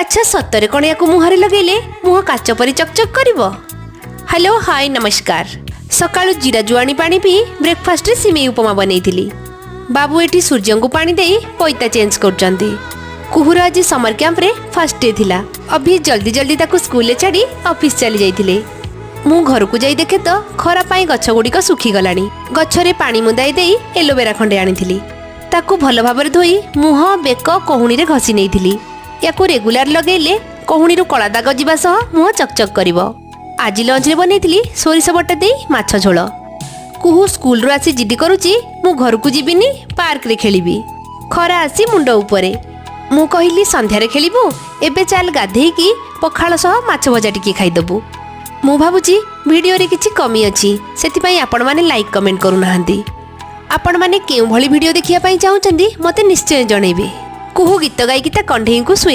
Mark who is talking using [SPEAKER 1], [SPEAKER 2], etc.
[SPEAKER 1] ଆଚ୍ଛା, ସତରେ କ'ଣ ୟାକୁ ମୁହଁରେ ଲଗେଇଲେ ମୁହଁ କାଚ ପରି ଚକଚକ୍ କରିବ? ହ୍ୟାଲୋ, ହାଇ, ନମସ୍କାର। ସକାଳୁ ଜିରା ଜୁଆଣି ପାଣି ପିଇ ବ୍ରେକଫାଷ୍ଟରେ ସିମେଇ ଉପମା ବନେଇଥିଲି। ବାବୁ ଏଠି ସୂର୍ଯ୍ୟଙ୍କୁ ପାଣି ଦେଇ ପଇତା ଚେଞ୍ଜ କରୁଛନ୍ତି। କୁହୁର ଆଜି ସମର କ୍ୟାମ୍ପରେ ଫାର୍ଷ୍ଟ ଡେ ଥିଲା। ଅଭି ଜଲ୍ଦି ଜଲ୍ଦି ତାକୁ ସ୍କୁଲରେ ଛାଡ଼ି ଅଫିସ ଚାଲି ଯାଇଥିଲେ। ମୁଁ ଘରକୁ ଯାଇ ଦେଖେ ତ ଖରା ପାଇଁ ଗଛ ଗୁଡ଼ିକ ଶୁଖିଗଲାଣି। ଗଛରେ ପାଣି ମୁନ୍ଦାଇ ଦେଇ ଏଲୋଭେରା ଖଣ୍ଡେ ଆଣିଥିଲି। ତାକୁ ଭଲ ଭାବରେ ଧୋଇ ମୁହଁ, ବେକ, କହୁଣୀରେ ଘଷି ନେଇଥିଲି। ୟାକୁ ରେଗୁଲାର ଲଗେଇଲେ କହୁଣୀରୁ କଳା ଦାଗ ଯିବା ସହ ମୁହଁ ଚକଚକ୍ କରିବ। ଆଜି ଲଞ୍ଚରେ ବନେଇଥିଲି ସୋରିଷ ବଟା ଦେଇ ମାଛ ଝୋଳ। କୁହୁ ସ୍କୁଲରୁ ଆସି ଜିଦି କରୁଛି, ମୁଁ ଘରକୁ ଯିବିନି, ପାର୍କରେ ଖେଳିବି। ଖରା ଆସି ମୁଣ୍ଡ ଉପରେ। ମୁଁ କହିଲି, ସନ୍ଧ୍ୟାରେ ଖେଳିବୁ, ଏବେ ଚାଲ ଗାଧେଇକି ପଖାଳ ସହ ମାଛ ଭଜା ଟିକେ ଖାଇଦେବୁ। ମୁଁ ଭାବୁଛି ଭିଡ଼ିଓରେ କିଛି କମି ଅଛି, ସେଥିପାଇଁ ଆପଣମାନେ ଲାଇକ୍ କମେଣ୍ଟ କରୁନାହାନ୍ତି। ଆପଣମାନେ କେଉଁଭଳି ଭିଡ଼ିଓ ଦେଖିବା ପାଇଁ ଚାହୁଁଛନ୍ତି, ମୋତେ ନିଶ୍ଚୟ ଜଣେଇବେ। କୁହୁ ଗୀତ ଗାଇକି ତା କଣ୍ଢେଇଙ୍କୁ ଶୁଏଇ